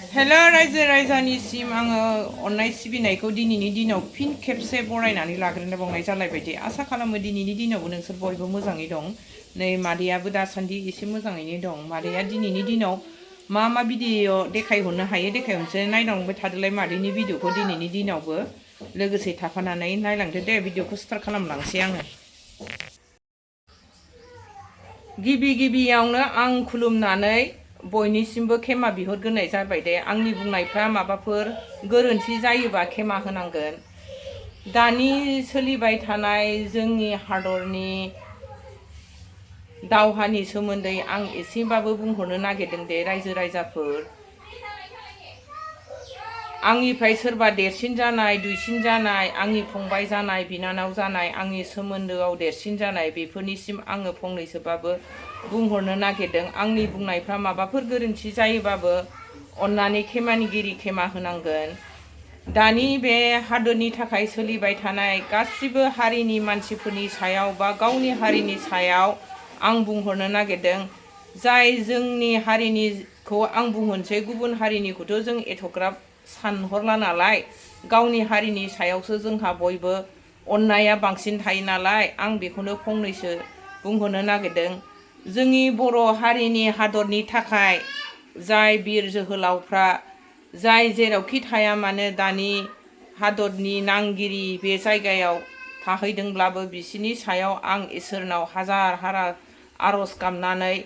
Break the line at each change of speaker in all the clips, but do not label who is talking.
हेल' रायजो राजानिसिम आङो अननाय सिबिनायखौ दिनैनि दिनाव फिन खेबसे बरायनानै लाग्रोनो बावनाय जालायबायदि आसा खालामो दिनैनि दिनावबो नोंसोर बयबो मोजाङै दं। नै मादैयाबो दासान्दि एसे मोजाङैनो दं। मादैया दिनैनि दिनाव मा भिडिअ देखायहरनो हायो देखायहरनोसै नायलांबाय थादोलाय मादैनि भिडिअखौ दिनैनि दिनावबो लोगोसे थाफानानै नायलांदो दे। भिडिअखौ स्टार्ट खालामलांसै आङो। गिबियावनो आं खुलुमनानै बयनिसिमबो खेमा बिहरग्रोनाय जाबाय दे। आंनि बुंनायफ्रा माबाफोर गोरोन्थि जायोबा खेमा होनांगोन। दानि सोलिबाय थानाय जोंनि हादरनि दावहानि सोमोन्दै आं एसेबाबो बुंहरनो नागिरदों दे रायजो राजाफोर। आंनिफ्राय सोरबा देरसिन जानाय दुइसिन जानाय आंनि फंबाय जानाय बिनानाव जानाय आंनि सोमोन्दोआव देरसिन जानाय बेफोरनिसिम आङो फंनैसोबाबो बुंहरनो नागिरदों। आंनि बुंनायफ्रा माबाफोर गोरोन्थि जायोबाबो अन्नानै खेमानिगिरि खेमा होनांगोन। दानि बे हादरनि थाखाय सोलिबाय थानाय गासिबो हारिनि मानसिफोरनि सायाव बा गावनि हारिनि सायाव आं बुंहरनो नागिरदों। जाय जोंनि हारिनिखौ आं बुंहरनोसै, गुबुन हारिनिखौथ' जों एथ'ग्राब सानहरला नालाय, गावनि हारिनि सायावसो जोंहा बयबो अननाया बांसिन थायो नालाय आं बेखौनो फंनैसो बुंहरनो नागिरदों। जोंनि बर' हारिनि हादरनि थाखाय जाय बिर जोहोलावफ्रा जाय जेरावखि थाया मानो दानि हादरनि नांगिरि बे जायगायाव थाहैदोंब्लाबो बिसोरनि सायाव आं इसोरनाव हाजार हाजार आर'ज गाबनानै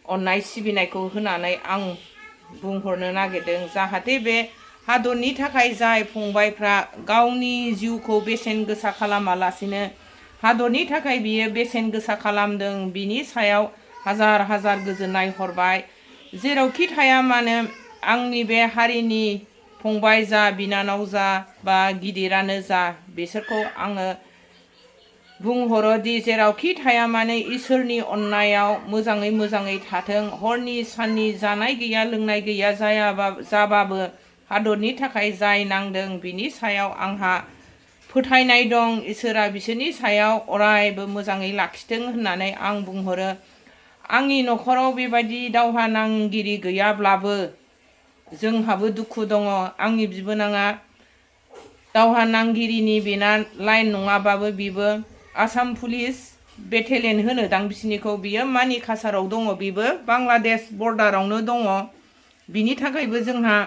अननाय सिबिनायखौ होनानै आं बुंहरनो नागिरदों। जाहाथे बे हादरनि थाखाय जाय फंबायफ्रा गावनि जिउखौ बेसेन गोसा खालामालासिनो हादरनि थाखाय बियो बेसेन गोसा खालामदों, बिनि सायाव हाजार हाजार गोजोननाय हरबाय। जेरावखि थाया मानो आंनि बे हारिनि फंबाय जा बिनानाव जा बा गिदिरानो जा बिसोरखौ आङो बुंहरोदि जेरावखि थाया मानो इसोरनि अननायाव मोजाङै थाथों। हरनि साननि जानाय गैया लोंनाय गैया जाबाबो हादरनि थाखाय जाय नांदों बिनि सायाव आंहा फोथायनाय दं। इसोरा बिसोरनि सायाव अरायबो मोजाङै लाखिथों होननानै आं बुंहरो। आंनि न'खराव बेबायदि दावहा नांगिरि गैयाब्लाबो जोंहाबो दुखु दङ। आंनि बिबोनाङा दावहा नांगिरिनि बेना लाइन नङाबाबो बिबो आसाम पुलिस बेटेलियन होनोदां बिसिनिखौ, बियो मानि कासाराव दङ, बिबो बांलादेश बर्डारावनो दङ। बिनि थाखायबो जोंहा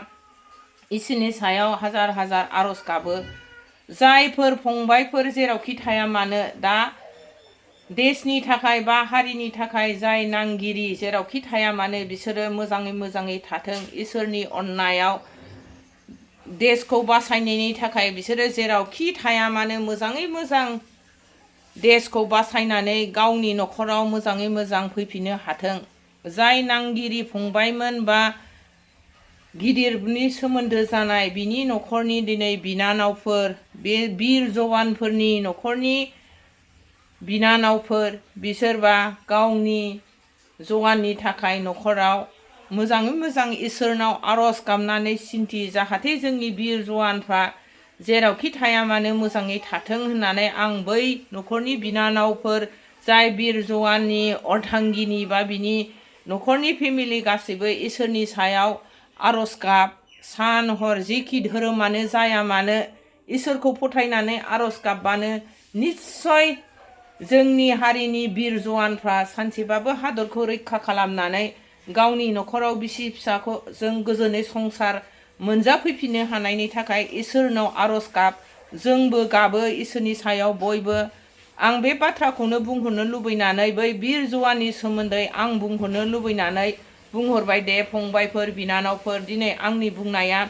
इसोरनि सायाव हाजार हाजार आर'ज गाबो। जायफोर फंबायफोर जेरावखि थाया मानो दा देशनि थाखाय बा हारिनि थाखाय जाय नांगिरि जेरावखि थाया मानो बिसोरो मोजाङै थाथों। इसोरनि अननायाव देशखौ बासायनायनि थाखाय बिसोरो जेरावखि थाया मानो मोजाङै मोजां देशखौ बासायनानै गावनि न'खराव मोजाङै मोजां फैफिननो हाथों। जाय नांगिरि फंबायमोन बा गिदिरनि सोमोन्दो जानाय बिनि न'खरनि दिनै बिनानावफोर, बे बिर जवानफोरनि न'खरनि बिनानावफोर बिसोरबा गावनि जवाननि थाखाय न'खराव मोजाङै मोजां इसोरनाव आर'ज गाबनानै सिन्थि जाहाथे जोंनि बिर जवानफ्रा जेरावखि थाया मानो मोजाङै थाथों होननानै आं बै न'खरनि बिनानावफोर जाय बिर जवाननि अर्धांगिनि बा बिनि न'खरनि फेमिलि गासैबो इसोरनि सायाव आर'ज गाब। सान हर जेखि धोरोमानो जाया मानो इसोरखौ फोथायनानै आर'ज गाबबानो निस्सय जोंनि हारिनि बिर जवानफ्रा सानसेबाबो हादरखौ रैखा खालामनानै गावनि न'खराव बिसि फिसाखौ जों गोजोनै संसार मोनजाफैफिननो हानायनि थाखाय इसोरनाव आर'ज गाब। जोंबो गाबो इसोरनि सायाव बयबो। आं बे बाथ्राखौनो बुंहरनो लुबैनानै बै बिर जवाननि सोमोन्दै आं बुंहरनो लुबैनानै बुंहरबाय दे। फंबायफोर बिनानावफोर, दिनै आंनि बुंनाया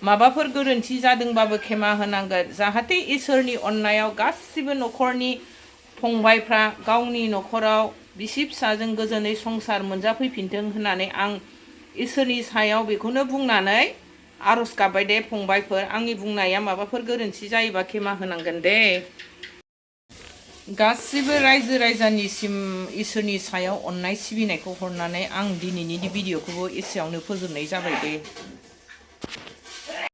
माबाफोर गोरोन्थि जादोंबाबो खेमा होनांगोन। जाहाथे इसोरनि अननायाव गासिबो न'खरनि फंबायफ्रा गावनि न'खराव बिसि फिसाजों गोजोनै संसार मोनजाफैफिनथों होननानै आं इसोरनि सायाव बेखौनो बुंनानै आर'ज गाबबाय दे फंबायफोर। आंनि बुंनाया माबाफोर गोरोन्थि जायोबा खेमा होनांगोन दे। गासिबो रायजो राजानिसिम इसोरनि सायाव अननाय सिबिनायखौ हरनानै आं दिनैनि भिडिअखौबो एसेयावनो फोजोबनाय जाबाय दे।